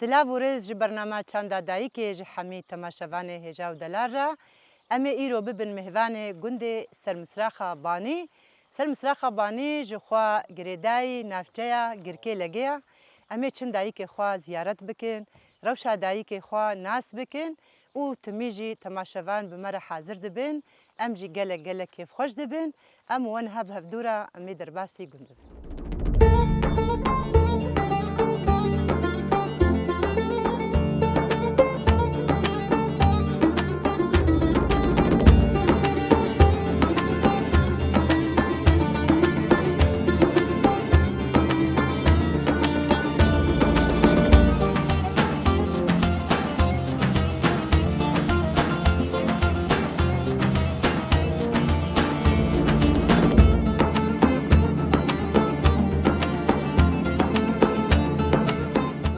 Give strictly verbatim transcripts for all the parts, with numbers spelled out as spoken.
Silav û rêz ji bernama Çanda Dayikê ji hemî temaşevanê hêja û delal re. Em ê îro bibin mêvanê gundê Sermisraxa Banî. Sermisraxa Banî ji xwe girêdayî navçeya Girkê Legê ye. Em ê çin dayikê xwe ziyaret bikin, rewşa dayikê xwe nas bikin û timî jî temaşevan bi me re hazir dibin. Em jî gelek gelek kêfxweş dibin. Em û we niha bi hevdû re em ê derbasî gund bibin.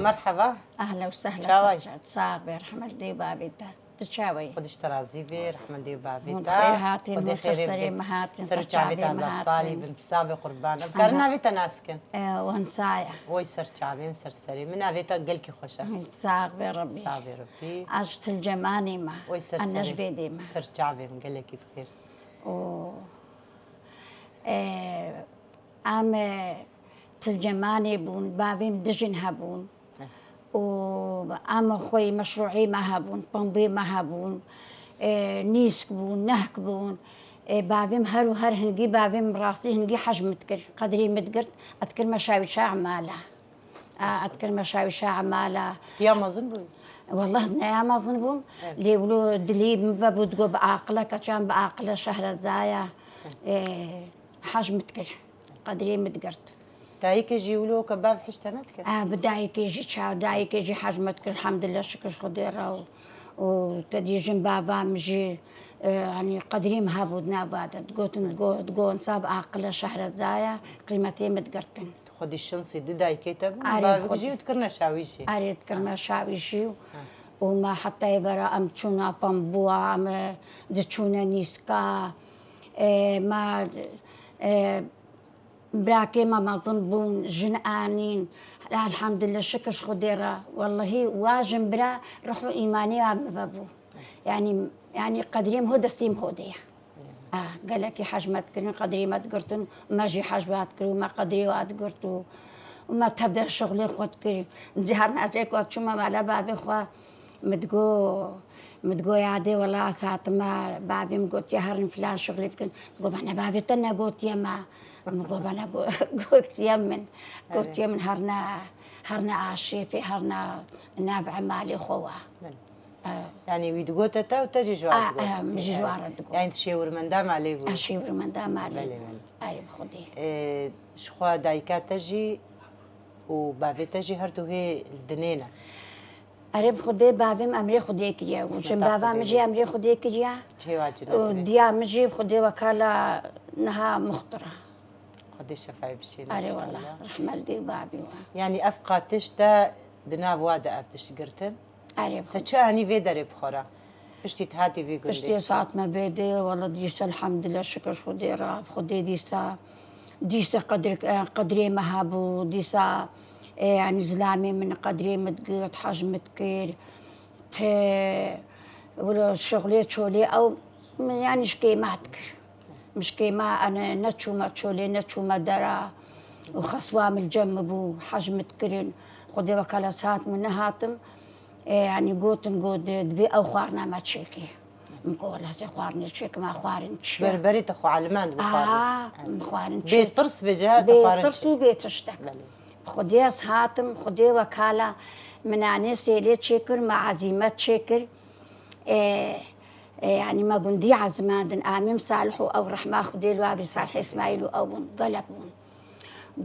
Merhaba. Ehlen û sehlen. Çawa yî? Sax be, rehmet dê û bavê te. Tu çawa yî? Xwedî ji te razî be, rehmet dê û bavê te. Hûn xêr hatîn, Xwedê hûn ser xêrê serê bî. Me hatîn, Ser û ser çavê çavê te me Azad Salî hatîn. Bin, sağ be qurban. Em karin Aha. navê te nas kin? E, Wensa ye. Oy ser çavê min, ser serê min. Navê te gelkî xweş e. Sax be Rebî. Sax be Rebî. Ez ji Til Cemanê me. Oy ser Ez serê. Nejbêdê me. Ser çavê min, gelekî bi xêr. Û, e, Em, e, Til Cemanê bûn, bavê min du jin hebûn. Eh. Û em xweyî meşrûî me hebûn, pembê me hebûn, e, nîsk bûn, nehk bûn. E, bavê min her û her hingî, bavê min rastî hingî hej min dikir. Qedrî min digirt, ez dikirme şawîşa emala. A, ez dikirme şawîşa emala. Tu ya mezin bûyî? Wallah ne ya mezin bûm. Evet. Lê wilo dilî min vebû, digot bi aqile, keçan bi aqile Şehrezaya. Evet. E, Hej min dikir. Qedrê min digirt. Dayikê jî wilo ke bav hişte nedikir? A, bi dayikê jî çaw, dayikê jî hej min dikir, elhamdulillah, şikir Xwedê re û, û te dî jin bava min jî, e, yanî qedrî min hebû di nav de. Digotin, digo-, digo insa bi aqile Şehrezaya, qîmetê min digirtin. Tu xwedî şinsî di dayikê te bû, Erê, bavik xwedî. Jî û dikirine şawîşî. Erê, dikirine Ha. şawîşî û, Ha. û me heta êvera em çûna Pambuwa, em, e, diçûne nîska, e, me, e, Birakê me mezin bûn, jin anîn. Elhamdulillah, şikir ji Xwedê re. Wellehî wa jin bira ruh û îmanê ya min vebû. Yanî, yanî qedrê min ho destê min ho de ye. Ah, gelekî hej me dikirin, qedrê me digirtin, me jî hej wa dikir û me qedrê wa digirt û, û me tev de şixulê xwe dikir. Carna ez ê ku çûme mala bavê xwe, Min digo, min digo, yadê wela ez hatime, bavê min gotiye herin filan şixulê bikin. Digo, bana bavê te negotiye me. Min go, bana go-, gotiye min. Erê. Gotiye min herine, herine aşêfê, herine nav emalê xwe wa. Belê. E. Yanî wî digote te û te jî ji wa A, digot. e, min jî ji wa re digot. Yanî tu şêwirmenda malê bû. E, şêwirmenda malê Belê, bû. belê. Erê bi Xwedê. E, ji xwe dayika te jî û bavê te jî her du hê li dinê ne. Erê bi Xwedê bavê min emrê Xwedê kiriye. Û jin bava min jî emrê Xwedê kiriye. Cihê wa Û cennet be. Diya min jî bi Xwedê wekala niha muxtira. Xwedê şefayê bişîne Erê inşallah. Wela, rehmet dê û bavê we. Yanî ev qatiş te di nav wa de ev tişt girtin? Erê bi Te Xwedê. Çi anî vê derê bi xwe re? Piştî tu hatî vî gundê. Piştî ez hatime vê dê, wela dîsa elhamdulillah şikir Xwedê re, Xwedê dîsa, dîsa qedir, e, qedrê me hebû, dîsa, e, yanî zilamê min qedrê min digirt, hej min dikir. Te, wilo şixulê çolê ew min yanî ji kêma dikir. Min ji kêma, ene, neçûme çolê, neçûme dera û xeswa min li cem min bû, hej min dikirin. Xwedê wekala saet min nehatim. E, yanî gotin, got, di-, divê ew xwarina me çêkê. Min got, wela ez ê xwarinê çêkim, a xwarin çi ye? Berberî te xwe elimand bi xwarin. Aa, min xwarin çêk. Bê tirs, bê cihê te xwarin çêk. Bê tirs û bê tiştek. Belê. Xwedê ez hatim, Xwedê wekala min nanê sêlê çêkir, me ezîmet çêkir. E, e, yanî me gundî ezimandin, Amîm Salih û ew rehma Xwedê li wa bî, Salih Îsmaîl û ew bûn, gelek bûn.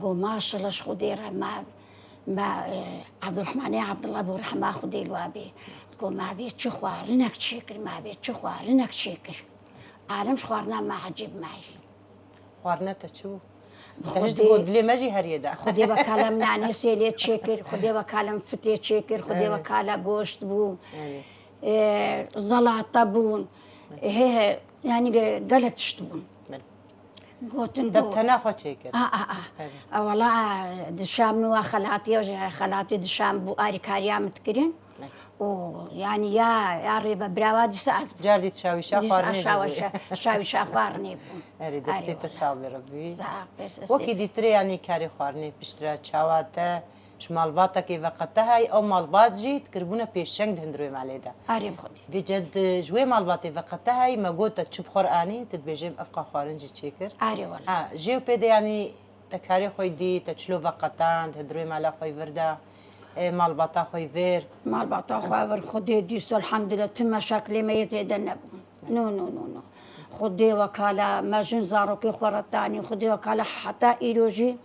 Go, maşallah ji Xwedê re me, me, e, Ebdurrehmanê Ebdullah bû rehma Xwedê li wa bê. Go, me vê çi xwarinek çêkir, me vê çi xwarinek çêkir. Alem ji xwarina me ecêb mayî. Xwarina te çi bû? Bi Te hişt Xwedê, got dilê me jî heriyê de. Xwedê wekala min nanê sêlê çêkir, Xwedê wekala min fitê çêkir, Xwedê Evet. wekala goşt bû. Evet. E, zelata bûn. Evet. He, he, yanî ge-, gelek tişt bûn. Evet. Gotin Te got. Tena xwe çêkir. A, a, a. Evet. A, wala, e, dişam nû a xelatî, ya xelatî dişam bû, arîkariya min dikirin. Evet. Û, yanî ya, ya rêvebira wa dîsa ez bûm. Car dît şawîşa Dîsa xwarinê şawa jî bû. şa-, şawîşa xwarinê bûm. Erê, destê Erê te wala. sax be Rebbî. Sax be, sesê. Wekî dîtirê yanî karê xwarinê piştre çawa te ji malbatekê veqete hey, ew malbat jî dikiribûne pêşeng di hundirê malê de. Erê bi xwedî. Vê ced ji wê malbatê veqete hey, me got te çi bi xwe re anî, tu dibêjê em evqa xwarin jî çêkir. Erê wala. Ha, jê û pê de yanî te karê xwe dî, te çilo veqetand, hundirê mala xwe vir de, e, malbata xwe vir. Malbata xwe vir Xwedê dîs, elhamdulillah, ti meşaklê me yê zêde nebûn. No, no, no, no. Xwedê wekala me jin zarokê xwe re tanî, Xwedê wekala heta îro jî,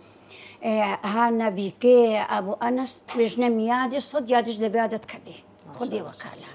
e, ha nevîkê Ebû Enes, bêjne miyadî sed yadî ji devê de dikevî. Xwedê wekala.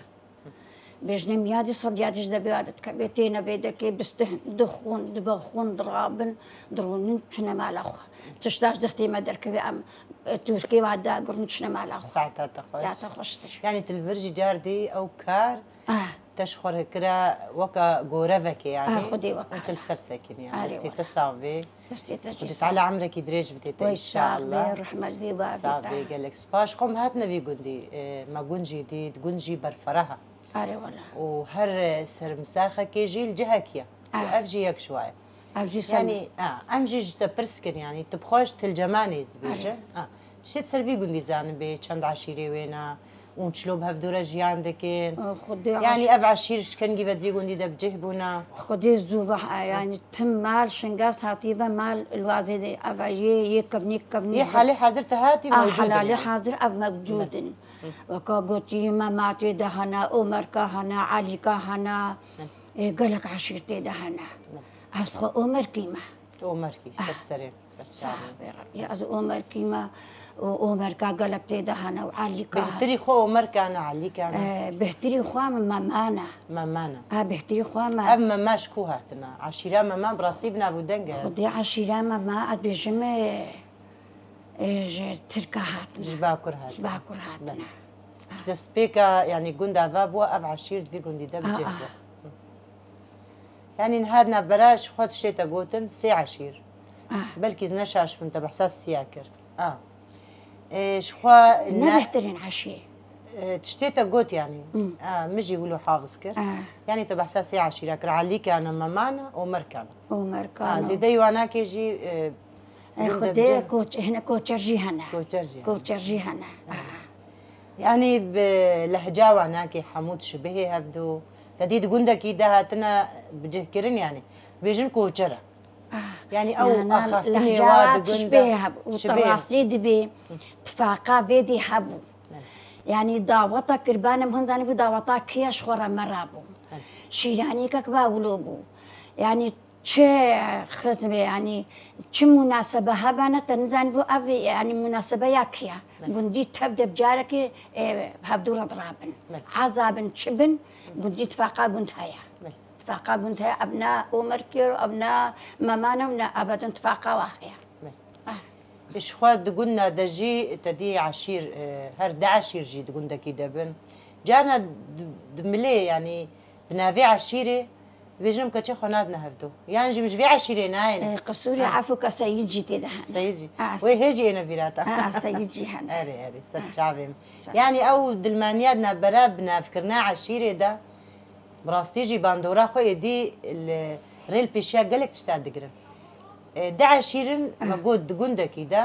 Bêjne miyadî sed yadî ji devê de dikevî. Têne vê dekê bistih, dixwin, dibe xwin, dirabin, dirûnin, çûne mala xwe. Tişta ji dixtê me derkeve em, e, Tirkê wa dagirin, çûne mala xwe. Saeta te xweş. Ya te xweştir. Yanî tu li vir jî car dî ew kar Ah. te ji xwe re kira weka gorevekê yanî. Ah, Xwedê wekala. Û tu li ser sekinî yanî. Erê Destê wala. te sax bê. Destê te jî Xwedê sax. Teala emrekî dirêj bidê te Wey sax be, înşallah. rehmet bê. Sax bê, gelek spas. Ji xwe min hat nevî gundî, e, me gund jî dît, gund jî berferah e. Erê wala. Û her, e, sermisaxekê jî li cihekî ye. Ah. Û ev jî yek ji wa ye. Ev jî sen Yanî, ha, em jî ji te pirs kin, yanî tu bi xwe ji Til Cemanê dibêjin. Erê. Ha, tiştê ser vî gundî zanibê, çend eşîrê wê ne û çilo bi hevdû re jiyan dikin. Xwedê Yanî aş- ev eşîr ji kengî ve di vî gundî de bi cih bûne. Xwedê zû ve, yanî tim mal Şingas hatiye ve mal li wazê de, ev yê, yê kevnî kevnî. Yê halê hazir te hatî Ah, mewcûd helalê in. hazir ev mewcûd in. Weka gotî Mematê de hene, Omerka hene, Elîka hene, ê, gelek eşîr tê de hene. Ez bi xwe Omerkî me. Tu Omerkî, ser serê, ser Sax çavê. be Reb. Ya ez Omerkî me û Omerka gelek tê de hene û Elîka hene. Bêhtirî xwe Omerka ne, Elîka ne. Ee, bêhtirî xwe min Mema ne. Mema ne. Ha, bêhtirî xwe me. Ev Mema ji ku hatine? Eşîra Mema bi rastî bi nav û deng e. Xwedê eşîra Mema, ez dibêjim, e, e, ji Tirka hatine. Ji Bakur hatine. Ji Bakur hatine. Ji destpêka, yanî gunda va bû, ev eşîr di vî gundî de bi Ah, cih ah. bû. Yanî niha navbera ji xwe tiştê te gotin, sê eşîr. Ah. Belkî ez neşaş bûm, te behsa siya kir. Ah. E, ji xwe Ne bêhtirîn eşîr. E, tiştê te got yanî. Ah, min jî wilo hafiz kir. Ah. Yanî te behsa sê eşîra kir. Elîka ne, Mema ne, Omerka ne. Omerka Ah, ne. Zêdeyî wanakê jî, e, E, gund de Xwedê bi cih. koç-, hene koçer jî hene. Koçer jî hene. Koçer jî hene. Ah. Yanî bi lehca wanakê hemû dişibihê hevdû. Te dî di gundekî de hatine bicihkirin yanî. Dibêjin koçer e. Yanî ew axaftinê wa di gund de Û te rastî dibê tifaqa vê dî hebû. Yanî daweta kirbanim hin zanîbû daweta kiya ji xwe re me rabû. Şîranîkek va wilo bû. Yanî çi xizmê, yanî çi mûnasebe hebene, te nizanîbû ev, yanî mûnasebe ya kiya. Gundî tev de bi carekê, e, hevdû re dirabin. Eza bin çi bin, gundî tifaqa gund heye. Tifaqa gund heye, ev ne Omerkî ye, ev ne Meman e, ne ebedin tifaqa wa heye. Ah. Ji xwe di gunda de jî te dî eşîr, e, her di eşîr jî di gundekî de bin. Carna di, di milê, yanî bi navê eşîrê, dibêjin em keçê xwe nadine hevdû. Yan jî ji vê eşîrê nayêne. E, qisûrê efû ke Seyîd jî tê de hene. Seyîd jî. Ah, wê hê jî êne vîra te. Ah, Seyîd jî hene. Erê, erê, ser çavê min. Yanî ew dilmaniya di navbera binavkirina eşîrê de, bi rastî jî bandora xwe êdî li rê li pêşiya gelek tişta digirin. E, di eşîrin, me got di gundekî de,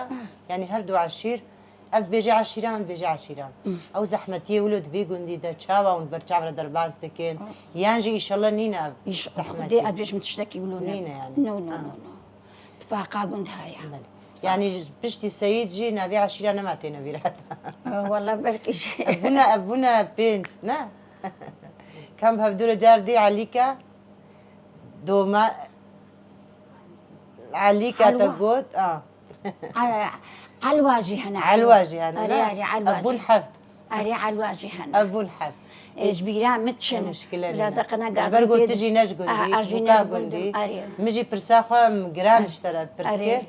yanî her du eşîr, ev dibêje eşîra min, dibêje eşîra min. Ew zehmetiyê wilo di vê gundî de çawa hûn ber çav re derbas dikin? Yan jî îşallah nîne ev zehmetî? Xwedê ez dibêjim tiştekî wilo ne. Nîne yanî. No, no, no, no. Tifaqa gund heye. Belê. Yanî piştî Seyîd jî navê eşîra nema têne vîra te. Wela belkî jî. Ev bûne, ev bûne pênc, ne? Kam bi hevdû re car dî Elîka, doma, Elîka te got, a. Elwa jî hene. Elwa jî hene, ne? Erê, erê, Elwa jî. Ev bûn heft. Erê, Elwa jî hene. Ev bûn heft. E, ji bîra min çin. Muşkile nîne. Ji ber ku tu jî ne ji gundî, tu ka gundî. Min jî pirsa xwe em giran ji te re pirs kir.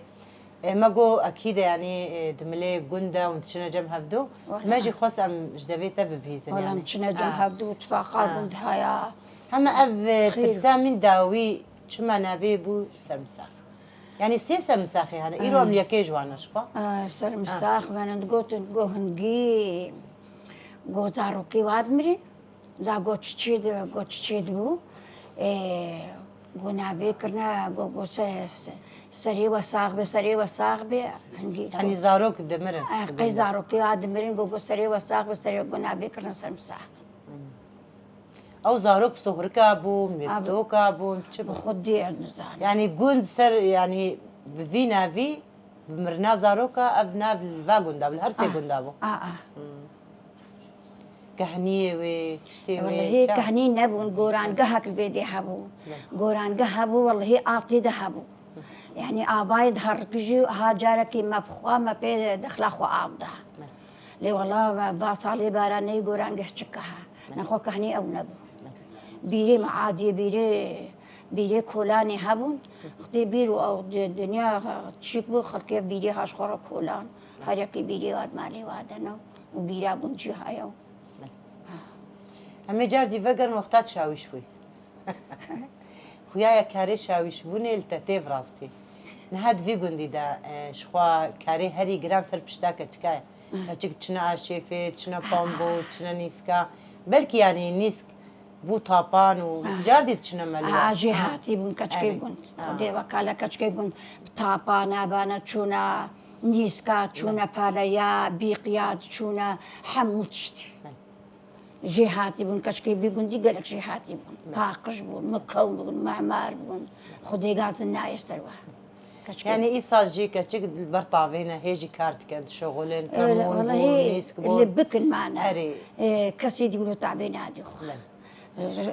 E, me got, ekîd e, yanî, e, di milê gund de hûn diçine cem hevdû. Me jî xwest em ji devê te bibihîzin, yanî. Wela em çine cem hevdû, tifaqa gund haya. Hema ev, e, pirsa min dawî çima navê bû Sermisax? Yanî sê sermisaxê hene. Îro em li yekê ji wan ne ji xwe. Aa, sermisax venin digotin go hingî go zarokê wa dimirin. Za go çiçê di go çiçê dibû. Ê, go navê kirine go go se, se, serê we sax be, serê we sax be. Hingî Yanî zarok dimirin. Aa, qey zarokê wa dimirin go go serê we sax be, serê go navê kirine sermisax. Ew zarok bi sohrika bû, mîrtoka bûn, çi bû? Xwedî ez nizanim. Yanî gund ser, yanî bi vî navî, bi mirina zaroka ev nav li va gunda bû, li her sê gunda bû. A, a. Kehniyê wê, tiştê wê, Wellehî ça? Kehnî nebûn, gorangehek li vê dê hebû. Gorangeh hebû, wellehî av tê de hebû. Yanî avayê diherikî jî ha carekî me bi xwe, me pê dexla xwe av da. Lê wela va salê baraneyî gorangeh çi keha. Nexwe kehnî ew nebû. Bîrê me adiyê bîrê, bîrê kolanê hebûn. Xwedê bîr û ew di-, dinya çîk bû, xelkê bîrê ha ji xwe re kolan. Her yekê bîrê wa di malê wa de ne û bîra guncî haya. Em ê car dî vegerin wexta tu şawîş bûyî. Xuya ye karê şawîşbûnê li te tê bi rastî. Niha di vî gundî de, e, ji xwe karê herî giran ser pişta keçika ye. Keçik diçine aşêfê, diçine pambû, diçine nîska. Belkî yanî nîsk bû tapan û cardî diçine melê. Ha, jêhatî bûn keçikê gund. Xwedê wekale keçikê gund bi tapan, abana çûna nîska, çûna paleya, bîqiya, çûna hemû tiştî. Jêhatî bûn, keçikê vî gundî gelek jêhatî bûn. Paqij bûn, mikew bûn, memar bûn. Xwedê gatin nayê ser we. Keçikê Yanî îsal jî keçik li ber tavê ne, hê jî kar dikin, dişixulin, Öyle, kemûn wallahî, bûn, nîsk bûn. Li bikin mane. Erê. E, kesî dî wilo tabê nadî xwe. Bele.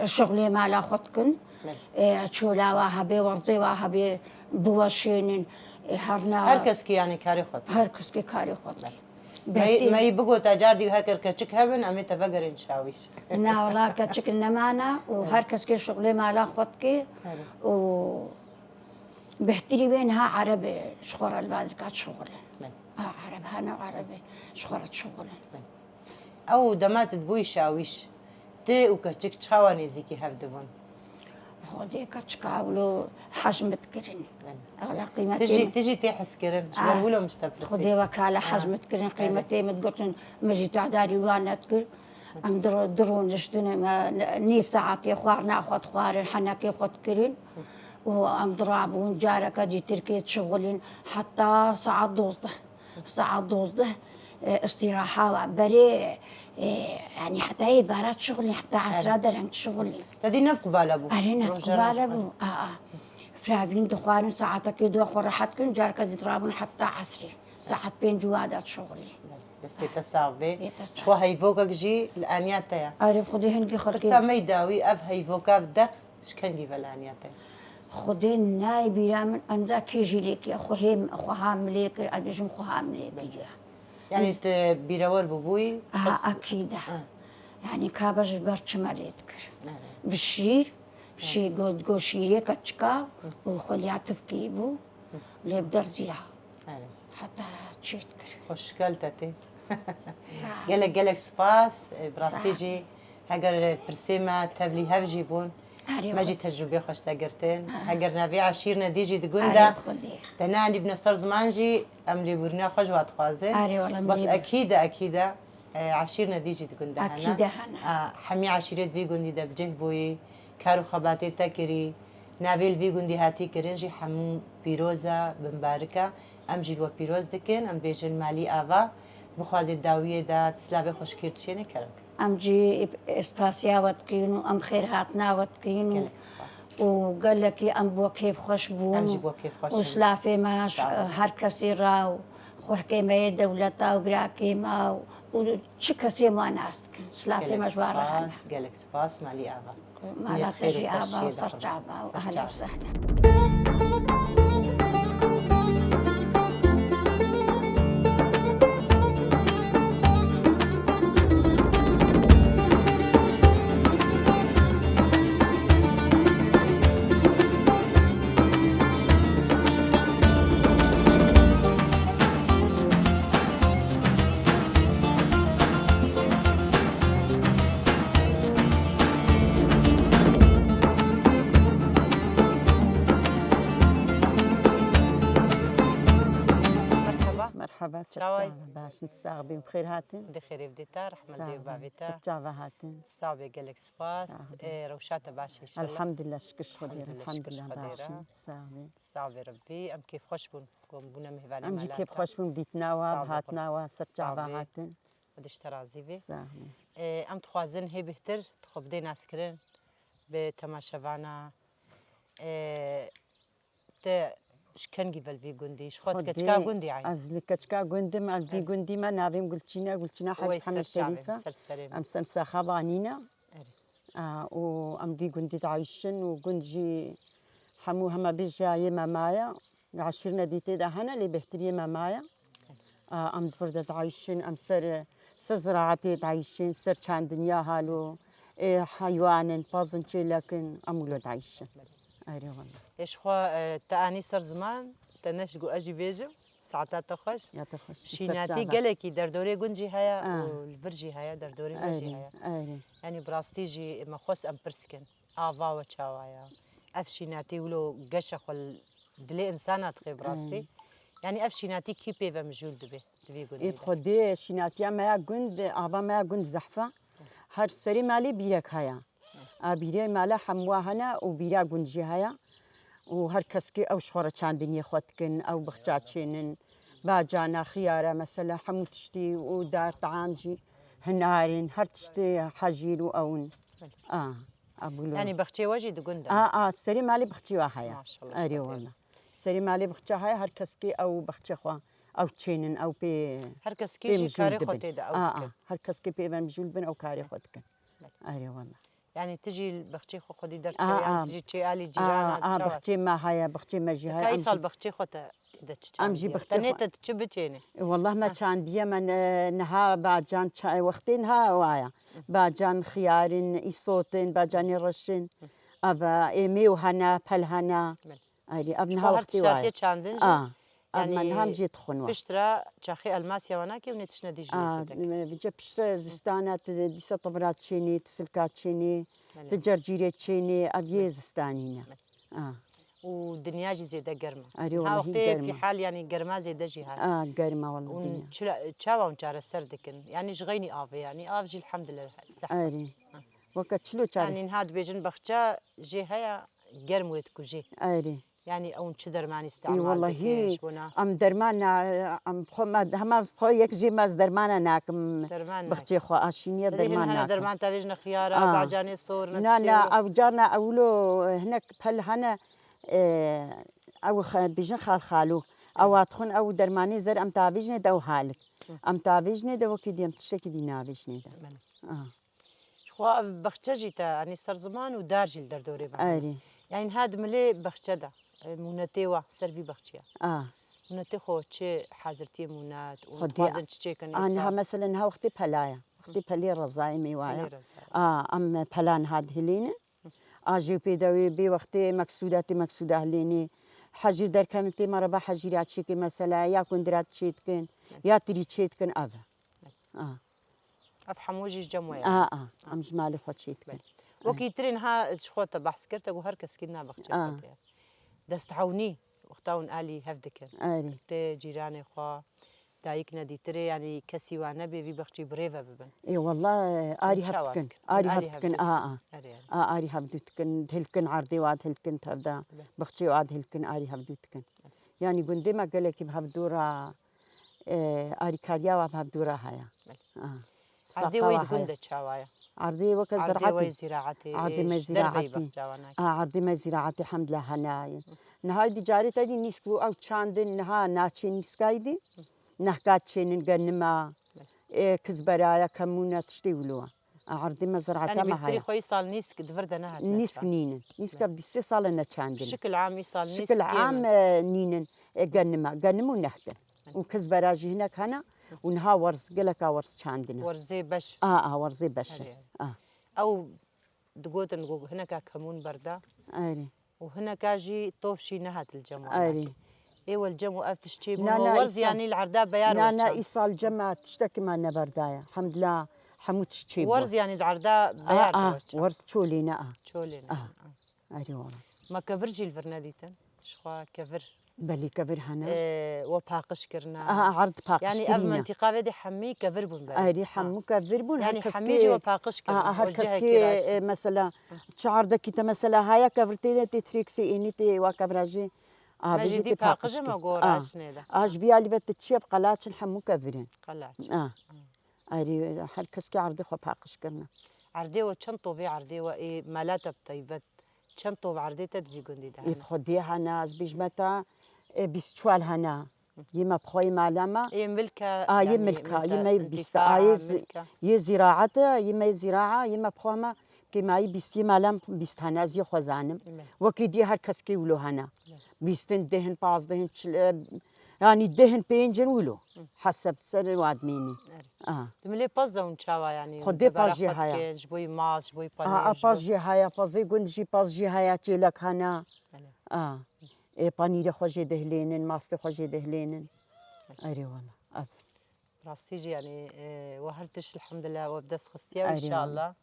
E, şixulê mala xwe dikin. Bele. E, çola wa hebê, werzê wa hebê, biweşênin. E, herna Her kes ki yanî karê xwe dikin. Her kes ki karê xwe dikin. Bele. Me yî bigota car dî her ker keçik hebin, em ê te vegerin şawîş. Na wala keçik nemana û her kes kê şixulê mala xwe dikê û bêhtirî wê niha ereb e ji xwe re li va dika dişixulin. Ha ereb hene ereb e ji xwe re dişixulin. Ew dema tu dibûyî şawîş, tu û keçik çawa nêzîkî hev dibûn? Xwedê keçika wilo hej min dikirin. Ewla qîmetê Tijî, min. Tijî tê hezkirin. Ji ber wilo min ji te pirsî. Xwedê wekale hej min dikirin. Qîmetê min digotin, min jî tedarî wan nedikir. Em diro, dironiştin, me nîv saetê xwarina xwe dixwarin, henekê xwe dikirin. Û em dirabûn, careke dîtirkê dişixulin, heta saet dozdeh. Saet dozdeh, e, îstîraha wa berê, e, yanî heta êvara dişixulî, heta esra dereng dişixulî. Te dî ne bi qubale bû? Erê, ne bi qubale bû. A, a. Firavîn dixwarin saetekê du xwe rehet kirin, careke dî dirabûn heta esrê. Saet pênc û wa de dişixulî. Destê te sax bê. Bê te sax. Çiwa heyvokek jî li aniya te ye? Erê, bi Xwedê hingî xelkê. Pirsa me yî dawî, ev heyvoka bi deq Ji kengî ve li aniya te? Xwedê nayê bîra min, enca kê jî lê kiriye, xwe hê, xweha min lê kir, ez dibêjim xweha min lê kiriye. Yanî tu bîrewer bûbûyî? Aha, ekîd e. Yanî ka be ji ber çi me lê dikir. Bi şîr, şîr, go, go şîrê keçika û xweliya tifkî bû. Lê bi derziya. Erê. Heta çêt kir. Xweşika li te tê. Sağ ol. Gelek gelek spas. E, bi rastî Sağ ol. jî heger pirsê me tevlî hev jî bûn. Erê, me jî tecrûbê xwe ji te girtin. Ha. Heger navê eşîr nedî jî di gund de. Erê, Xwedê. Te neanîbûne ser ziman jî em lêbûrîna xwe ji wa dixwazin. Erê, wele Bas min ê ekîd e, ekîd e. E, eşîr nedî jî di gund de hene. Ekîd e hene. E, hemî eşîrê di vî gundî de bi cih bûyî, kar û xebatê te kirî, navê li vî gundî hatî kirin jî hemû pîroz e, bimbarik e. Em jî li we pîroz dikin, em bêjin malî ava, bixwazê dawiyê de, ti silavê xweşikê dişênê kerem kin. Em jî spasiya we dikin û em xêrhatina we dikin û Gelek spas. û gelekî em bi we kêfxweş bûn Em jî û bi we kêfxweş û in. Silafê me Sağ ol. her kesî re û xwehkê me yê dewleta û birakê me û, û çi kesê me nas dikin. Silafê Gelek me ji we re hene. spas, gelek spas, malî ava. Mala te jî ava û serçava û ehlen û sehlen. Merhaba, çawa yî? Baş in, sax bîn, bi xêr hatin. Xwedê xêrê bidî te, rehmet dê û bavê te. Ser çava hatin. Sax bê, gelek spas. Sax bî. Ê, rewşa te baş e înşallah. Elhamdulillah, şikir Xwedê, elhamdulillah, baş in. Sax bî. Sax bê Rebbî. Em kêfxweş bûn ku em bûne mêvanê mala te. Em jî kêfxweş bûn, dîtina we, bi hatina we, ser çava hatin. Xwedê ji te razî bê. Sax bî. Ê, em dixwazin hê bêhtir tu xwe bidê naskirin bi temaşevana. Ê, Te ji kengî ve li vî gundî? Ji xwe tu keçika gundî yî? Ez li keçika gund im, ez vî gundî me, navê min Gulçîn e, Gulçîna Hec Mihemed Şerîf e. Em ser Saxa Banî ne. Erê. A, û em vî gundî diayîşin û gund jî hemû heme bêje yê me maye. Eşîr nedî tê de hene, lê bêhtir yê me maye. A, em di vir de diayîşin, em ser, ser ziraetê diayîşin, ser çandiniya halo, ê, heywanin, pazin çêlekin, em wilo diayîşin. Erê wele. Ê, ji xwe, e, te anî ser ziman, te neşt got ez jî vêjim, saeta te xweş. Ya te xweş. Şînatî gelekî derdorê gund jî heye û li vir jî heye, derdorê me jî heye. Erê, erê. Yanî bi rastî jî me xwest em pirs kin. Ava we çawa ye? Ev şînatî wilo geşe xwe li dilê insana dixê bi rastî. Ey. Yanî ev şînatî kî pê ve mijûl dibe di vî gundî de? Ê bi xwedê şînatiya me ya gund, ava me ya gund zehf e. Her serê malê bîrek heye. A bîrê mala hemû hene û bîra gund jî heye. Û her keskê ew ji xwe re çandiniyê xwe dikin, ew bixça çênin, bacana, xiyara, mesela hemû tiştî û dar, team jî hinar in, her tiştê hejîr û ew in. A. A, bûlo. Yanî bexçê we jî di gund de? A, a, serê malê bexçê we heye. Maşallah, erê wele. Serê malê bexçe heye, her keskê ew bexçê xwe, ew çênin, ew pê, her keskê jî karê xwe tê de ew dikin. A, a, her keskê pê ve mijûl bin, ew karê xwe dikin. Belê. Erê wele. Yanî tu jî bexçê xwe xwedî derdikevî, yan tu jî çê alî cîrana, a, a, çawa? Bexçê me heye, bexçê me jî heye. Ka îsal bexçê xwe te Tê de çi çandî ye? Em jî bexçê xwe. Tenê te çi biçênê? E, wallah me çandiye, me ne-, niha bacan ça-, wextê niha waya. Bacan xiyarin, îsotin, bacanê reşin. Ava, ê, mêw hene, pel hene. Belê. Erê, ev niha wextê waya. Çandin jî. A, ev me niha em jî dixwin wa. Piştre çaxê elmasiya wana ke û nê tiştine dî jî. A, nêzî te ke. Vice piştre zistana, te dîsa tevra çênê, tu silka çênê, tu cercîrê çênê, ev yê zistanî ne. Belê. A. Û dinya jî zêde germ e. Erê, wellahî germ e. Ha wextê fîhal, yanî germa zêde jî heye. A, germ e wellahî dinya. Hûn çila-, çawa hûn çareser dikin? Yanî ji xeynî avê, yanî av jî elhamdulillah zehf e. Erê. Ha. Weke çilo çare- Yanî niha dibêjin bexçe jê heye, germ wê dikujê. Erê. Yanî ew çi dermanî îstemal dikin ji bona? Ê, wellahî, em derman na-, em xwe me, hema xwe yek jê me ez dermana nakim. Derman nakin. Bexçê xwe aşîniye derman nakim. Hene derman tavêjine xiyara, bacanê sor, ne tiştê wilo. Na, na, ew carna ewlo hinek pel hene, e, ew xe-, bêjin xal xalo. Ew a dixwin ew dermanê zer em tavêjinê de ew halik. Hı. Em tavêjinê de wekî dî em tiştekî dî navêjinê de. Belê. A. Ji xwe ev bexçe jî te, yanî ser ziman û dar jî li derdorê me hene. Erê. Yanî niha di milê bexçe de, e, mûnetê wa ser vî bexçiya. A. Mûnetê xwe çi hazirtiyê mûnet û dixwazin çi çêkin êsal? A, niha mesela niha wextê pela ye. Wextê pelê rezayê mêwa ye. Pelê reza. A, em pela niha dihilînin. A jê pê de wê bê wextê meksûda tê meksûda hilênê. Hejîr derkevin tê mereba hejîra çêkê mesela ya kundira çê dikin, ya tirî çê dikin ev e. A. Ev hemû jî ji cem we ye? A, a. Em ji malê xwe çê dikin. Belê. Wekî tirê niha ji xwe te behs kir, te got her keskî di nav bexçê xwe de ye. Destewnî wexta hûn alî hev dikin. Erê. Tê cîranê xwe, dayik nedîtirê, yanî kesî wa nebê vî bexçî bi rê ve bibin. Ê, wallah, arî hev dikin. Arî hev dikin, a, a. Erê, erê. A, arî hev dû dikin, dihilkin erdê wa dihilkin tevda. Belê. Bexçê wa dihilkin, arî hev dû dikin. Belê. Yanî gundê me gelekî bi hevdû re, e, arîkariya wa bi hevdû re heye. Belê. A. Erdê we di gund de çawa ye? Erdê weke ziraetê. Erdê we ziraetê, erdê me ziraetê. A, erdê me ziraetê hemdila hene ye. Niha dî carê te dî nîsk bû ew çandin, niha naçê nîskayî dî. Nehka çênin genima, e, kizberaya, kemûna, tiştê wilo. Erdê me ziraeta me heye. Yanî bêhtirî xwe îsal nîsk di vir de nehat neçand. Nîsk nînin. Nîsk ev dî sê sal e neçandin. Şikil am îsal nîsk. Şikil am, e, nînin. E, genima. Genim û nehk in. Û kizbera jî hinek hene û niha werz, geleka werz çandine. Werzê beş. A, a, werzê beş e. Erê, erê. A. Ew digotin ku hineka kemûn berda. Erê. Û hineka jî tof jî nehat li cem wan. Erê. Ê wel cem û ev tişt çêbûn. Na, na, werz îsal. Yanî li erda beyar. Na, na, îsal cem me tiştekî me neberdaye. Hemdila hemû tişt çêbû. Werz yanî li erda beyar. A, a, werz çolê ne a. Çolê ne. A. Erê wala. Me kevir jî li vir nedîtin. Ji xwe kevir. Belê kevir hene. E, we paqij kirine. Aha, erd paqij Yanî ev kirîne. Mentiqa ve de hemî kevir bûn belê. Erî hemû kevir bûn. Her Yanî kes hemî jî we kê, paqij kirin. aha, her O kes cihekî kê raşt e, in. Mesela çi erdekî te mesela haya kevir tê de tê trêksê ênî tê wa kevra jî. A, Me vê jî jî dî tê paqij e, me paqij gor kir. A. raşt nêde. A ji vî alî ve te çi ev qelaçin hemû kevirin. Qelaç. A. Erî her kes kê erdê xwe paqij kirine. Erdê we çend tovê erdê we ê mela te bi taybet? Çend tov erdê te di vî gundî de Ê hene? bi xwedê hene, ez bêjme te, e, bîst çuwal hene. Yê me bi xwe yê mala me. Ê milke, A, yê yanî milka, yê milke, me yê bîst, intîfaa, a, yê zi-, milke. Yê zîraet e, yê me yê zîraa, yê me bi xwe me kêmayî bîst, yê mala me bîst hene, ez yê xwe zanim. Belê. Wekî dî her kes kê wilo hene. Bîstin, dehin, pazdehin, çil, e, yanî dehin, pêncin wilo. Heseb ser wa dimînî. Erê. A. Di milê paz de hûn çawa yanî? Xwedê debara paz jê xwe haya. Dikin, ji bo yî mast, ji bo yî A, panêr, a ji paz bo jê haya, pazê gund jî paz jê haya, çêlek hene. Belê. A. Ê panîrê xwe jê dihlênin, mastê xwe jê dihlênin. Erê wala. Ev. Rastî jî yanî e, we her tişt elhamdulillah we bi dest xistiye û Erê înşallah.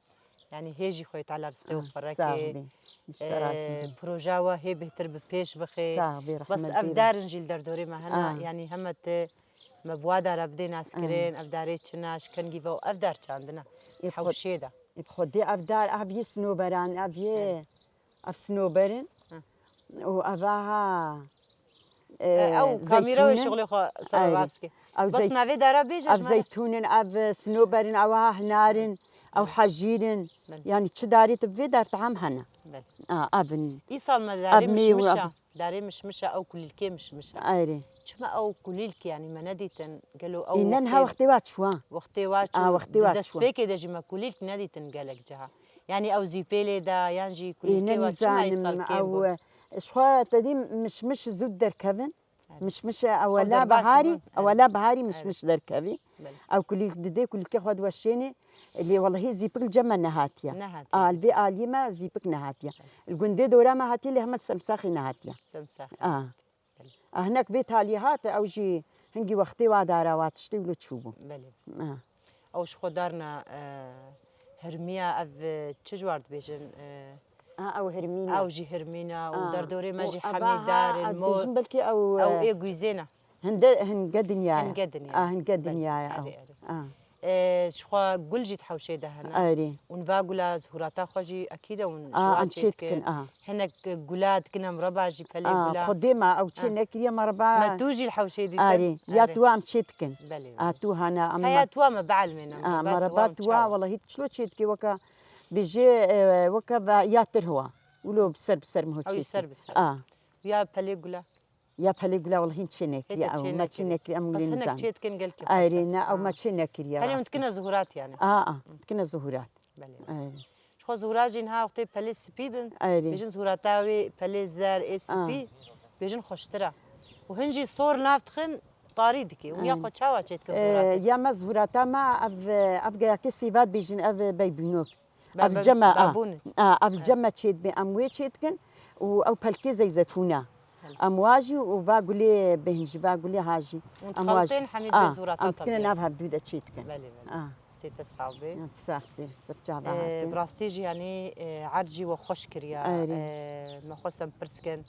Yanî hê jî Xwedê Teala rizqê we Ah, fereke. Sax bî. Ji te razî E, bî. Proja we hê bêhtir bi pêş bixe. Sax bî, Bes rehmet ev bî. Darin jî li derdorê me hene. Ah. Yanî heme te me bi wa dara bidê naskirin, ev darê çi ne, ji kengî ve û ev dar çandine. Ê, xwe- Hewşê de. Ê, bi xwedê ev dar, ev yê sinoberan, ev yê, Evet. Ev sinober in. Hı. Û ev aha, e, E, ew kamîra wê şixulê xwe sere rast ke. Bas navê dara bêje Ev zeytûn in, ev sinober in, ew aha hinar in, ew hejîr in. Belê. Yanî çi darî tu bi vê dar tam hene. Belê. A, ev in. Îsal me Ev darê mêw, mişmişa, ev- darê mişmişa, ew kulîlkê mişmişa. Erê. Çima ew kulîlk yanî me nedîtin? Gelo ew Înen wextê- ha wextê wa çû wa. Wextê wa çû. A, wextê wa Di çû. destpêkê de jî me kulîlk nedîtin gelek ciha. Yanî ew zîpêlê de yan jî kulîlkê Înen wa çima îsal nizanim kêm bû? Ew, ji xwe te dî mişmiş zû derkevin. Mişmiş ewela derbas biharî, bûn. ewela biharî mişmiş derkevî. Belê. Ew kulîlk didê kulîlkê xwe diweşênê. Lê welehî zîpik li cem me nehatiye. Nehatiye. A, li vê aliyê me zîpik nehatiye. Li gundê dora me hatiye lê hema li Semsaxê nehatiye. Semsaxê. A. A, hinek vê taliyê hate ew jî hingî wextê wa dara wa tiştê wilo çûbû. Belê. A. Ew ji xwe darna e, hirmiya ev e, çi ji war dibêjin? E, A, ew hirmîn e. Ew jî hirmîn e û A. derdorê me Û jî eva hemî ha, dar in. ez mo- dibêjim belkî ew, Ew e, ê guîzê ne. hinde, hinge dinya ye. Hinge dinya. A, hinge dinya ye Erê, ew. erê. A. E, ji xwe gul jî di hewşê de hene. Erê. Û niva gula zihurata xwe jî ekîd e hûn ji A, wa em çê çê dikin. dikin, a. Hinek gula dikin em reba jî pelê A, gula. xwedê me ew A. çê nekiriye me reba. Me tu jî li hewşê dîtin. Erê. Ya Erê. tu em çê dikin. Belê, A, belê. tu hana em Heya tu me bielmêne. A, me Reba reba tu tu wa, wela hîç çilo çê dikê weke bêjê, e, weke ve ya tir hiwa. Wilo bi ser bi ser miho Ew çê jî ser dikê. bi ser. A. Ya pelê gula. Ya pelê gula wela hîn çê nekiriye. Hêta Ew çê me çê nekiriye. nekiriye em Bas wilo hinek nizan. çê dikin gelkî Erê xweş e. ne, ew me Ha. çê nekiriye. Pelê hûn Rastî. dikine zuhurat yani. A, a, dikine zuhurat. Belê. Erê. Ji xwe zuhura jî niha wextê pelê spî bin. Erê. Bêjin zuhurata wê pelê zer ê spî. Bêjin xweştir e. Û hin jî sor nav dixin tarî dike. Û ya Erê. xwe çawa çê dikin Ee, zuhuratê? Ya me zuhurata me ev, ev geyakê sîvat bêjin ev beybînok. Be- Ev be- cem me a. babûn. A, ev cem me çê dibê em wê çê dikin û ew pelkê zeyzetûn e. Em wa jî û va gulê bêhn jî va gulê ha jî. Hûn Em wa dixeltên jî. hemî A, dê zuhurata em te dikine bê. Nav hevdû de çê dikin. Belê, belê. A. Sê te sax bê. Ya, tu sax bê, ser çava Ee, hatê. Bi rastî jî yanî e, erd jî we xweş kiriya. Erê. Ee, me xwest em pirs kin.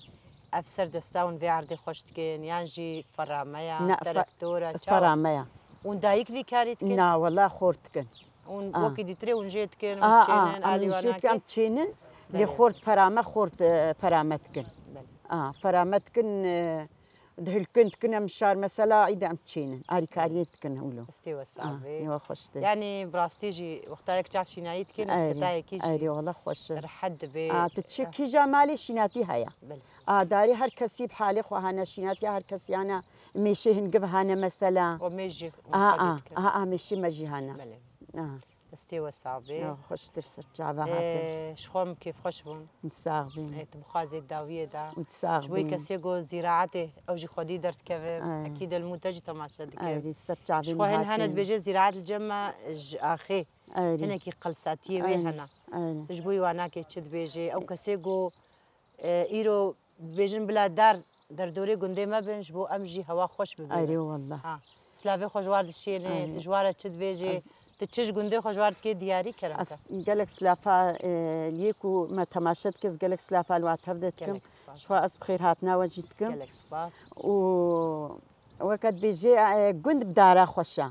Ev ser desta hûn vê erdê xweş dikin yan jî ferame ya, Ne, fe- terektor e, çawa? Ferame ya. Hûn dayik vî karî dikin? Na, wela xort dikin. Hûn A. wekî dîtirê hûn jê dikin, A, hûn çênin, a, alî em we jê dikin, em nakin? çênin. Lê Belê. Xort ferame, xort, e, ferame dikin. Belê. A, ferame dikin, e, dihilkin dikin, em şar mesela, îde em çênin. Arîkariyê dikin hewlo. Estê we sax bê. Newa xweş tê. Yani bi rastî jî wexta yek çav şînayî dikin, Erê, setayekî jî erê, wela xweş e. Rehet dibê. A, tu çi kîja malê şînatî heye. Belê. A, darê her kesî bi halê xwe hane şînatiya, her kesî hane mêşê hingiv hane mesela. O mêj jî A, mixabin a, dikin. a, a, mêşê me jî hane. Belê. A. Destê we sax bê. Ya, xweştir ser çava hate. Ee, ji xwe em kêfxweş bûn. Sax bîn. Ee, tu bixwazê dawiyê de. Sax Ji wê bîn. kesê ku zîraetê ew jî xwedî derdikevin. Ay. Ekîd el mû te jî temaşe dikin. Erê, ser çavê Ji xwe hin me hene hatin. dibêje zîraet li cem me ji axê. Erê. Hinekî qelsatiyê wê Erê, hene. erê. Tu ji bo wî wanakê çi dibêjê? Ew kesê ku, e, îro dibêjin bila dar derdorê gundê me bin, ji bo em jî hewa xweş bibînin. Erê wallah. Ha. Silavê xwe ji war dişênê, Aynen. ji war re çi dibêjê, Ez tu çi ji gundê xwe ji war dikê diyarî kerem Ez ke. gelek silafa, e, liyê ku me temaşe dike, ez gelek silafa li wat hev de dikim. Gelek spas. Ji xwe ez bi xêr hatina we jî dikim. Gelek spas. Û weke dibêjê, e, gund bi dara xweş e.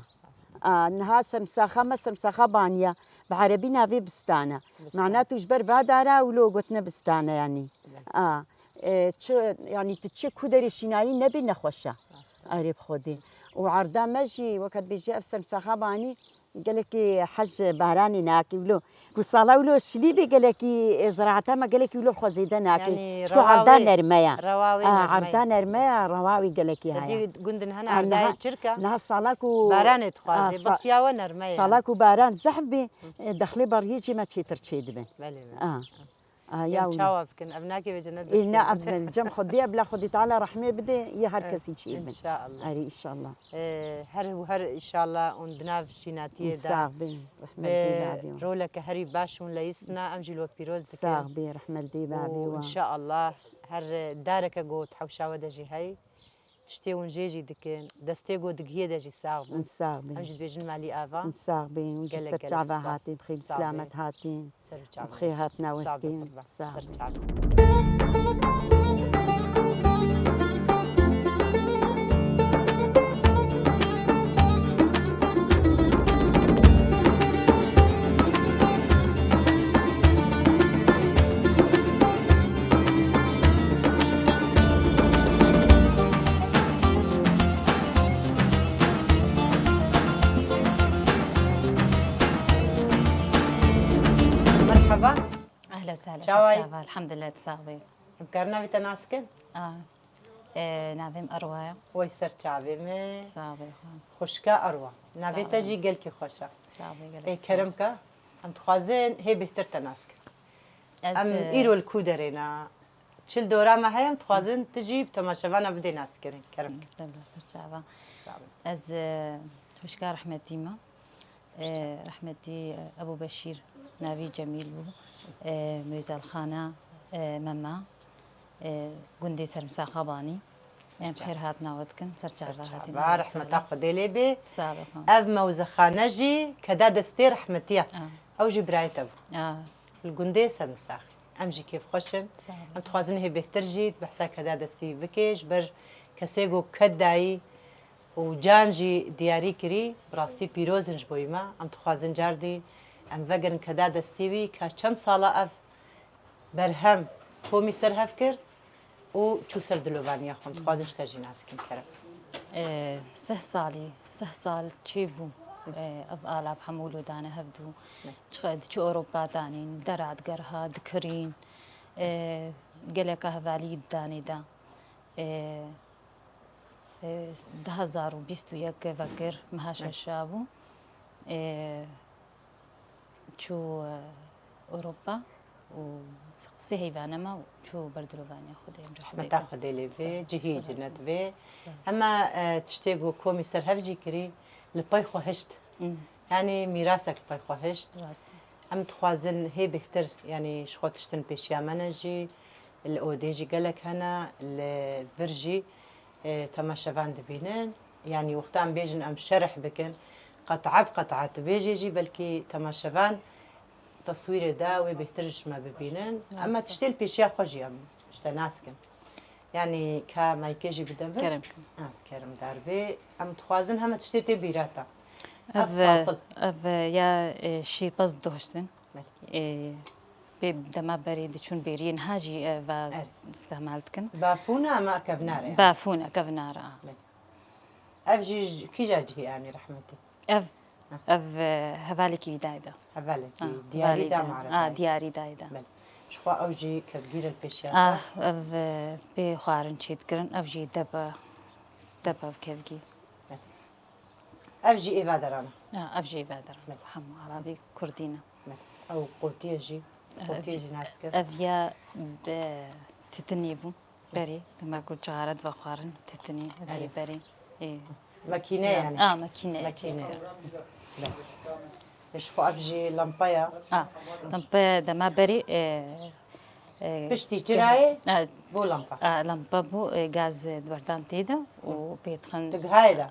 A, niha sermisaxa me, sermisaxa Baniya. Bi erebî navê Bistane. Bistane. Mana tu ji ber va dara wilo gotine Bistane yanî. Evet. A, e, çi, yanî tu çi ku derê şînayî nebê nexweş e. Rast e. Erê bi Xwedê. Û erda me jî, weke dibêjî ev sermisaxa Banî, gelekî hej baranê nake wilo. Ku sala wilo şilî bê gelekî, e, ziraeta me gelekî wilo xwe zêde nake. Yanî Çiko erda rewawê, nerme ya. rewawê A, nerme ya. erda nerme ya, rewa wî gelekî heye. Te dî gundin hene A, erdayê niha, çirka. niha sala ku Baranê dixwaze, A, sa- bisiya we nerme ya. Sala ku baran zehf bê, e, dexlê beriyê cê me çêtir çêdibin. Belê, belê. A. A, Em ya wilo. çawa bikin? Ev nake ve cennet Ê, ne, destê ev cem Xwedê, bila Xwedê Teala rehmê bide, yê her Evet, kesî çêbin. inşallah. Erê, inşallah. Ee, her û her inşallah hûn di nav şînatiyê de Sax bin, rehmet bi dê bavê wan. roleke herî baş hûn leyistina, em jî li we pîroz dikin. Sax bin, rehmet dê bavê Û wan. inşallah her dareke ku di hewşa we de jî hey, tiştê hûn jê jî dikin, destê ku digihiyê de jî sax bin. Sax bin. Em jî dibêjin malî ava. Sax bin, hûn jî Gelek, ser gelek çava spas. hatî, bi xêr Sax bin. silamet hatî. Ser û çavên Bi xêr hatina we Sax be, dikin. qurban. Sax Ser be. çavên. Merhaba. Ehlen we sehlen, Çawa yî? ser çava, elhamdulillah, tu sax bî. Em karin navê te nas kin? A, e, navê min Erwa ye. Wey ser çavê me. Sax bî, xwe. Xwişka Erwa. Navê Sax te bî. jî gelkî xweş e. Sax bî, gelek Ê, spas. kerem ke, em dixwazin hê bêhtir te nas kin. Ez, Em e, îro li ku derê ne? Çil dora me heye, em dixwazin tu jî bi temaşevana bidê naskirin. Kerem ke. Dewla ser çava. Sax bî. Ez, e, xwişka rehmetî me. E, rehmetî, e, Ebû Beşîr, navî Cemîl bû. E, Mûzelxana, e, Mema, e, gundê Sermisa Xabanî. Em Serçava. xêr hatina we dikin, ser çava Serçava, hatin. rehmeta Xwedê lê bê. Sağ ol. Ev mewzexane jî keda destê rehmetiya. Ah. Ew jî birayê te bû. Ah. Li gundê Sermisaxê. Em jî kêfxweş in. Sağ ol. Em dixwazin hê bêhtir jî behsa keda destî bike, ji ber kesê ku ked dayî, û can jî diyarî kirî, bi rastî pîroz in ji bo me. Em dixwazin cardî em vegerin keda destî wî, ka çend sala ev berhem komî ser hev kir û çû ser dilovaniya xwe. Em dixwazin ji te jî nas bikin, kerem. E, sih salî, sih sal çêbû. E, ev ala bi hemû lo dane hevdû. Ne. Çi, diçû Ewropa danîn, dera digerha, dikirîn. E, geleka hevalî danê de. E, e, du hazar û bîst û yek vekir, meha Evet. şeşa bû. E, çû, e, Ewropa û sê heyvane ma û çû berdilovaniya Xwedê, emrê Xwedê Rehmeta got. Xwedê lê bê, Sağ ol, cihî sağ ol. cinet bê. Sağ ol. Hema, e, tiştê ku komî ser hev jî kirî, li pey xwe hişt. Hmm. Yanî mîrasek li pey xwe hişt. Rast. Em dixwazin hê bêhtir, yanî ji xwe tiştin pêşiya me ne jî, li odê jî gelek hene, li vir jî, e, temaşevan dibînin. Yanî wexta em bêjin em şerh bikin, qet'a bi qet'a dibêjê jî belkî temaşevan teswîrê de wê bêhtir ji me bibînin. Rast e. Em tiştê li pêşiya xwe jî em ji te nas kin. Yanî ka maykê jî bide min. Kerem. Ha, kerem darbê. Em dixwazin heme tiştê tê bîra te. Ev, Ev satil. ev ya, e, şîrpez dihuştin. Belê. E, pê dema berê diçûn bêriyê niha jî, e, va Erê. îstihmal dikin. Bafûn e ama kevnar e? Bafûn e, kevnar e. Belê. Ev jî ji kîja cihê anî rehmetî? Ev, Ha. ev, e, hevalekî wî dayê de. Hevalekî, Ha, diyarî hevalekî da dayê. mare Ha, dayê. diyarî dayê de. Belê. Ji xwe ew jî kevgîr e li pêşiya Ah, te? ev, e, pê xwarin çêdikirin, ev jî debe, debe kevgî. Belê. Ev jî êvaderan e? Ha, ev jî êvaderan. Belê. Hemû arabî kurdî ne. Belê. Ew qotiye jî, Ev, qotiye jî nas kir. ev ya bi titinê bû. Berê, dema ku cixare divexwarin, titinê, ev Erê. jî berê. Ê. Makîne Ya, yanî? a, makîne, Makîne. çêtir. Belê. Ji xwe ev jî lampa ya. A, lampa dema berê, e, e, Piştî çirayê e, bû lampa. a, lampa bû, e, gaz, e, berdan tê de û pê dixin. Digihayê de?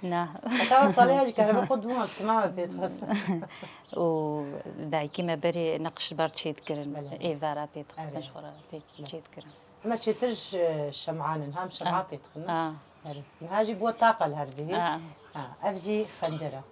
Na. Heta salê jî kerebe xwe dûma timame pê dixistin. Û dayikê me berê neqişber çê dikirin. Belê, rast. Êvara pê dixistin, Erê. ji xwe re pê çê dikirin. Hema çêtir ji şem'an in, hem şem'a pê dixin. Ah. Erê. Niha jî bû taqa li her cihî. Ah. Ha, ev jî xencera.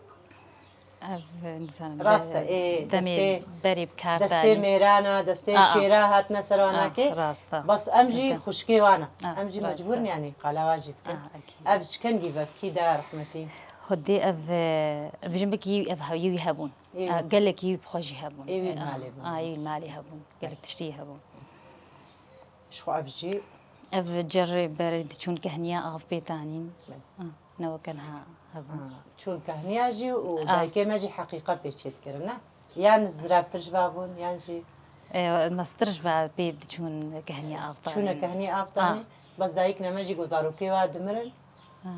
Ev, nizanim, Rast e, de-, ê, demê destê, berê bi kar destê danîn. mêrana, destê Ah, ah. şêra hatine ser Ah, wanakê. rast e. Bas em jî Eke. xuşkê wan e. Ah, Em jî rast mecbûr e. in, yanî qala wan jî bikin. Ah, ekî. Ev ji kengî vevkî de rehmetî. Xwedê ev, e, bijim bikî ev he-, yê wî hebûn. Ê wî. Ah, gelek yê wî bi xwe jî hebûn. Ê wî Ah, malê bûn. Ah, yê wî malê hebûn. Gelek tiştî hebûn. Ji xwe ev jî. Ev cerê berê diçûn kehniya av pê danîn. Belê. Ah, ne weke niha hebûn. Ha, çûn kehniya jî û Ah. dayikê me jî heqîqe pê çê dikirin, ne? Yan zirevtir ji va bûn, yan jî E, mestir ji va pê diçûn kehniya av danîn. Çûne kehniya av danîn. Bas dayikne me jî ku zarokê wa dimirin, Ah.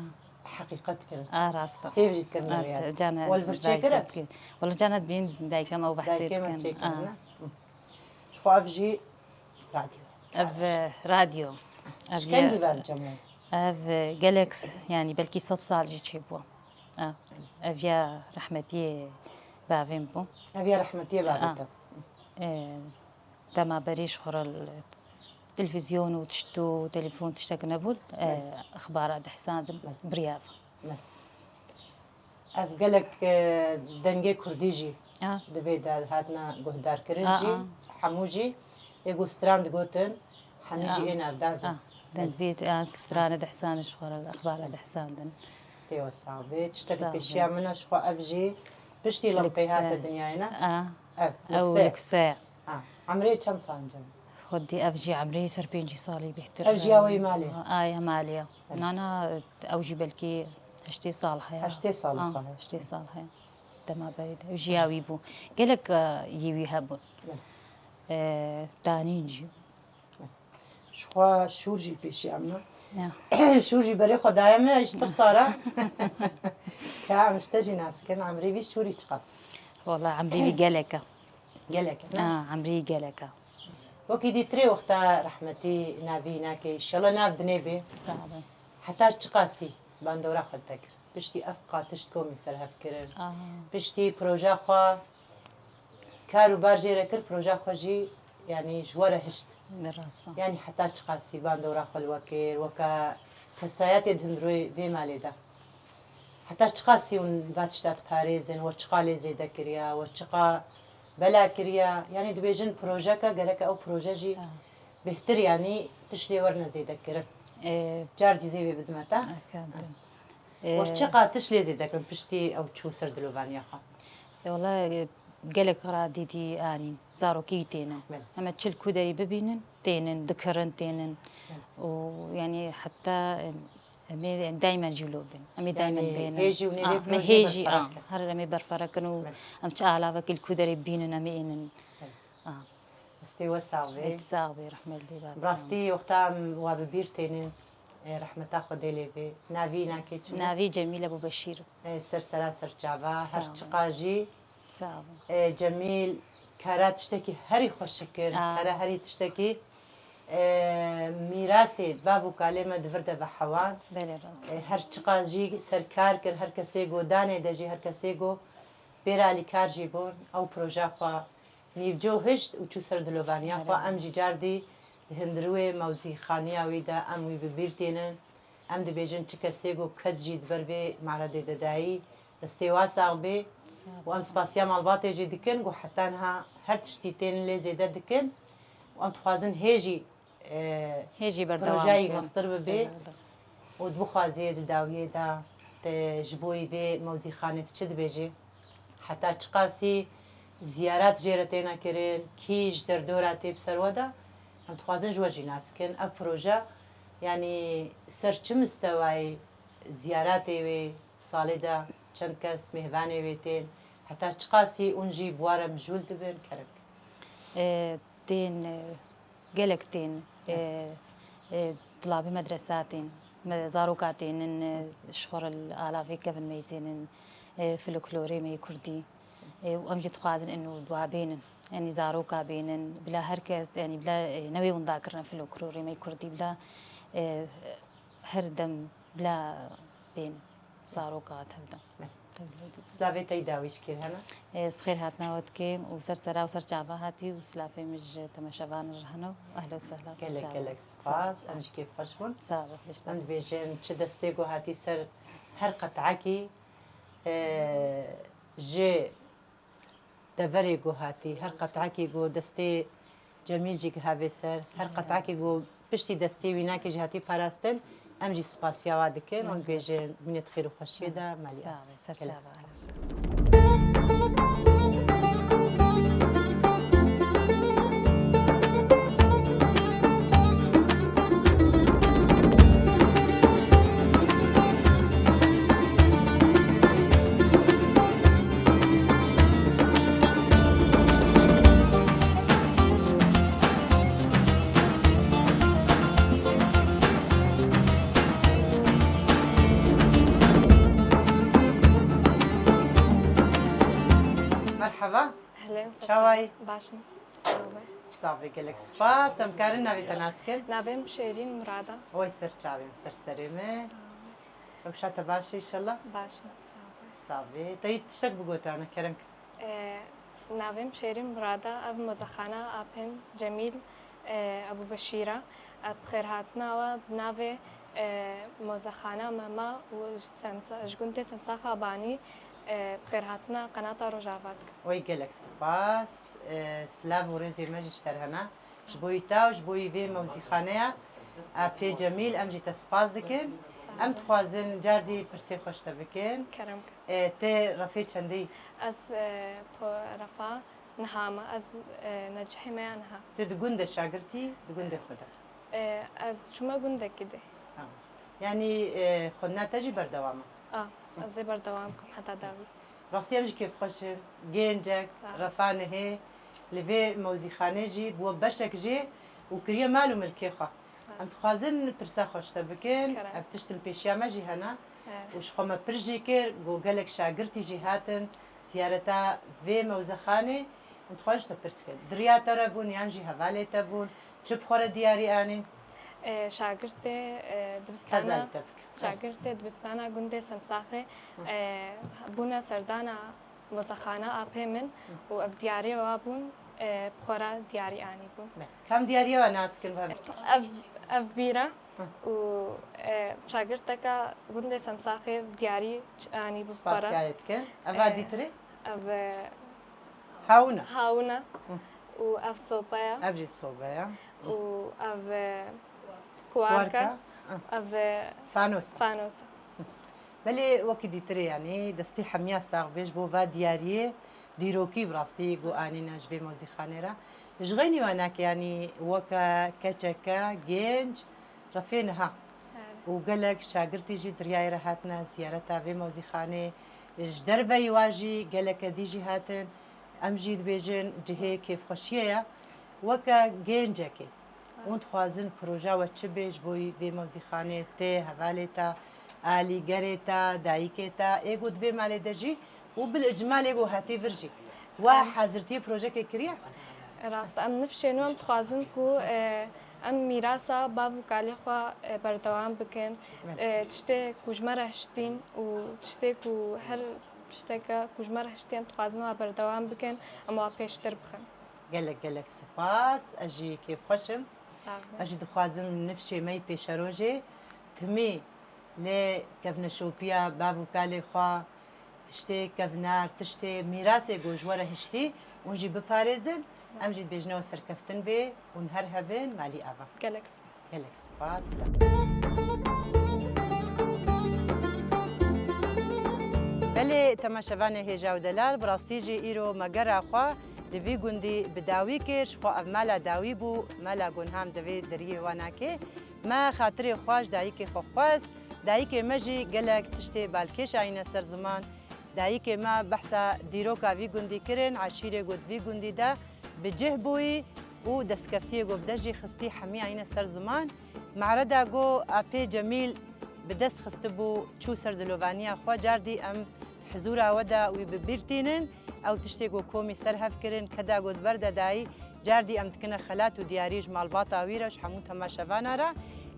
heqîqet dikirin. Ah, rast e. Sêv jî dikirin Ah, rêya. cana Wel vir çêkir ev? Wala cana dibîn dayika me ew behsê Dayikê me dikin. çêkirin, Ah. ne? Ji xwe ev jî radyo. Ev, e, radyo. Ev Ji kengî ya, ver Cemo? Ev, e, gelek, yanî belkî sed sal jî çêbû. Ah, ev ya rehmetiyê bavên bû. Ev ya rehmetiyê bavê Ah. te. E, dema berî ji xwe re li televîzyon û tişt û telefon tiştek nebûn, e, Belê. Exbara dihsandin, Belê. biriya. Belê. Ev gelek, e, dengê kurdî jî Ah. di vê de hatine guhdarkirin Ah, jî, ah. hemû jî ê ku stran digotin, hemî jî Ah. ê navdar bin. Ah, deng bî, ah, stranê dihsandin ji xwe re, exbara dihsandin. Stê we sax bê. Tiştek li Sax pêşiya bê. min e, ji xwe ev jî piştî lemqê Lukse. hate dinyayê ne? Ah. Ev, Ew lukse. lukse. Ha, emrê çend sal in Cem? Xwedî ev jî emrê ser pêncî salî bêhtir. Ev jî ya wê malê? Ah, ya malê ya. Belê. Nana, ew jî belkî heştê sal heye. Heştê sal Ah, xwe heye. Heştê sal heye. Dema berê de. Ew jî ya wî bû. Gelek, e, yê wî hebûn. Belê. E, danîn jî. Ji xwe şûr jî pêşiya min e. Ya. Şûr jî berê xwe daye me, ji tirsara. Ka em ji te jî nas dikin, emrê vî şûrî çiqas? Wala emrê vî gelek e. Gelek e, ne? Ah, emrê gelek e. Wekî dîtirê wexta rehmetî navî nakê, înşallah nav dinê bê. Sağ olun. Heta çiqasî bandora xwe li te kir? Piştî ev qatiş komî ser hev kirin. Ah. Piştî proja xwe kar û bar jê re kir, proja xwe jî, yanî ji we re hişt. Bi rast e. Yanî heta çiqasî bandora xwe li we kir, weke kesayetê di hundirê vê malê de? Heta çiqasî hûn va tişta diparêzin, we çiqa lê zêde kiriya, we çiqa bela kiriya? Yanî dibêjin projeke, gereke ew proje jî Ha. bêhtir, yanî tişt lê werine zêde kirin. Ê, Car dîzê vê bidime te. Efendim. We çiqa tişt lê zêde kirin piştî ew çû ser dilovaniya xwe? E, wala, e, gelek radî dî anîn, zarokî tênin. Belê. Em ê çi li ku derî bibînin, tênin, dikirin, tênin. Û, yanî, heta, em, em ê daymen jî lo bin. Em ê daymen Yanî, bênin. hêjî û nêvê Ah, me projeyê hêjî, berfireh ah, kin. Her em ê berfireh kin û Belê. em çi alavekî li ku derê bînin, em ê ênin. Belê. Ah. Destê we sax bê. Ê, sax bê, rehmet li ba. Bi rastî wexta em wa bi bîr tênin, e, rehmeta Xwedê lê bê. Navî nakê çi bû? Navî Cemîle bû Beşîr. E, ser sera ser çava, Sağ her ol. çiqa jî. Sağ ol. E, Cemîl, kara tiştekî herî xweşik kir, Aa. Kara herî tiştekî, e, mîrasê bav û kalê me di vir de ve hewan. Belê rast. E, her çiqa jî ser kar kir, her kesê go danê de jî, her kesê go pêra alîkar jî bûn. Ew proja xwe nîvco hişt û çû ser dilovaniya xwe. Erê. Em jî cardî di hundirê mewzîxaniya wî de em wî bi bîr tînin. Em dibêjin çi kesê ku ket jî di ber vê meredê de dayî, destê wa sax bê. Û em spasiya malbatê jî dikin ku heta niha her tiştî tên lê zêde dikin. Û em dixwazin hê jî, e, Hê jî berdewam projeyî bikin. mestir bibe. Belê, belê. Û dibixwazê di dawiyê de te ji bo vê mewzîxanê tu çi dibêjî? Heta çiqasî ziyaret jê re têne kirin, kî ji derdora tê bi ser we de? Em dixwazin ji we jî nas bikin. Ev proje, yanî ser çi mistewayê ziyaretê wê salê de çend kes mêvanê wê tên? Heta çiqasî hûn jî bi we re mijûl dibin? Kerem. E, tên, e, gelek tên, e, e, dilabê medresa tên, me zaroka tênin, e, ji xwe re li alavê kevin meyzênin, e, folklorê me yê kurdî. E, û em jî dixwazin ino dua bênin. Yanî zaroka bênin, bila her kes, yanî bila, e, newê winda kirine folklorê me yê kurdî, bila, e, her dem bila bênin. zaroka tevda. Tevda. Slavê te yî dawî ji kê hene? Ez bi xêr hatina we dikêm û ser sera û ser çava hatî û slavê min ji temaşevan re hene û ehla û sehla ser Gelek çava. Gelek spas. Sağ ol. Em ji kêf xweş bûn. Sağ ol, hiç Em dibêjin çi destê ku hatî ser her qetakî, e, ji deverê ku hatî, her qetakî ku destê Cemîl jî gihavê ser, her qetakî ku piştî destê wînakê jî hatî parastin, em jî spasiya wa dikin û dibêjin bimîne di xêr û xweşiyê de, malî. Sağ ol, ser çava. Merhaba. Ehlên, Çawayî? Baş im. Sağ ol. Sağ be, gelek spas. Em karin navê te nas kin? Navê min Şêrîn Murad e. Oy ser çavê min, ser serê min. Sağ ol. Rewşa te baş e înşallah? Baş im, sağ ol. Sağ be. Te yî tiştek bigotane, kerem ke. Ee, navê min Şêrîn Murad e. Ev mozexana apê min Cemîl, ee, Ebû Beşîr e. Ev bi xêrhatina we bi navê, ee, mozexana me ma û ji Semsa-, ji gundê Semsaxa Banî, ee, bi xêrhatina qenata Rojava dikim. Oy gelek spas. Ee, silav û rêzê me jî ji te re hene. Ji bo yî te û ji bo yî vê mewzîxaneya, a, pê Cemîl, em jî te spas dikin. Sağ ol. Em dixwazin cardî pirsê xwe ji te bikin. Kerem ke. E, tê refê çendî? Ez, e, po-, refa niha me. Ez, e, necihê me ya niha. Tu di gund de şagirtî, di gundê xwe de? E, ez çûme gundekî dê. Ha. Yanî, e, xwendina te jî berdewam e? A, ez ê berdewam bikim heta dawî. Rastî em jî kêfxweş in. Gencek, Sağ ol. Refa nihê, li vê mewzîxanê jî bû beşek jê û kiriye mal û milkê xwe. Rast. Em dixwazin pirsa xwe ji te bikin. Kerem. Ev tiştin pêşiya me jî hene. Evet. Û ji xwe me pir jî kir, got gelek şagirtî jî hatin ziyareta vê mewzexanê. Em dixwazin ji te pirs bikin. Di riya te re bûn yan jî hevalê te bûn? Çi bi xwe re diyarî anîn? E, şagirtê, e, dibistana, Hezel tevk. Şagirtê dibistana gundê Semsaxê, Hı. e, bûne serdana mozexana apê min Hı. û ev diyarê wa bûn, e, bi xwe re diyarî anî bûn. Me. Kam diyarî wa nas kin ve? Ev, ev bîra Hı. û, e, şagirteka gundê Semsaxê diyarî ç-, anî bû bi xwe re. Spasiyayê dikin. Ev E, a dîtirê? Ev, e, Hawin e? Hawin e. Hı. Û ev sopa ye. Ev jî sobe ye. Û ev, e, kuwarka. Kuwarka. Hı. Ev, e, Fanos e. Fanos e. Hı. Belê wekî dîtirê, yanî destê hemiya sax bê ji bo va diyariyê dîrokî bi rastî ku anîne ji vê mozîxanê re. Ji xeynî we nake, yanî weke keçeke, genc, refê niha. Belê. Û gelek şagirtî jî di riyayê re hatine ziyareta vê mozîxanê. Ji derveyî wa jî geleke dî jî hatin. Em jî dibêjin cihê kêfxweşiyê ye. Weke gencekê, hûn dixwazin proja we çi bê ji bo vê mewzîxanê, tê hevalê te, alîgerê te, dayikê te, ê ku di vê malê de jî û bil icmalê ku hatî vir jî. We hazirtiyê projekê kiriye? Rast, em nifşên we em dixwazin ku, e, em mîrasa bav û kalê xwe, e, berdewam bikin. Evet. E, tiştê ku ji me re hiştîn û tiştê ku her tişteke ku ji me re hiştî em dixwazin wa berdewam bikin, em wa pêştir bixin. Gelek gelek spas. Ez jî kêfxweş im. Sağ ol. Ez jî dixwazim nifşê me yî pêşerojê timî lê kevneşopiya bav û kalê xwe, tiştê kevnar, tiştê mîrasê ku ji we re hiştî, hûn jî biparêzin. Em jî dibêjine we serkeftin bê, hûn her hebin, malî ava. Gelek spas. Gelek spas. Belê, temaşevanê hêja û delal, bi rastî jî îro me gera xwe li vî gundî bi dawî kir, ji xwe ev mala dawî bû, mala gonham di vê deriyê Wanakê. Me xatirê xwe ji dayikê xwe xwest, dayikê me jî gelek tiştê balkêş ayîne ser ziman. Dayikê me behsa dîroka vî gundî kirin, eşîrê ku di vî gundî de bi cih bûyî û destkeftiyê ku bi dest jî xistî hemî ayîne ser ziman. Me'reda ku apê Cemîl bi dest xistibû çû ser dilovaniya xwe, cardî em di hizûra we de wî bi bîr tînin. Ew tiştê ku komî ser hev kirin, keda ku di ber de dayî, cardî em dikine xelat û diyarî ji malbata wî re, ji hemû temaşevana re.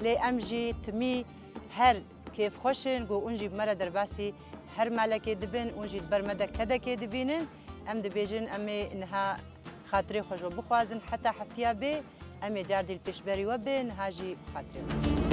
Lê em jî timî Her kêfxweş in ku hûn jî bi me re derbasî her malekê dibin, hûn jî li ber me de kedekê dibînin. Em dibêjin, em ê niha xatirê xwe ji we bixwazin, heta heftiya bê, em ê cardî li pêşberî we bên, niha jî bi xatirê xwe.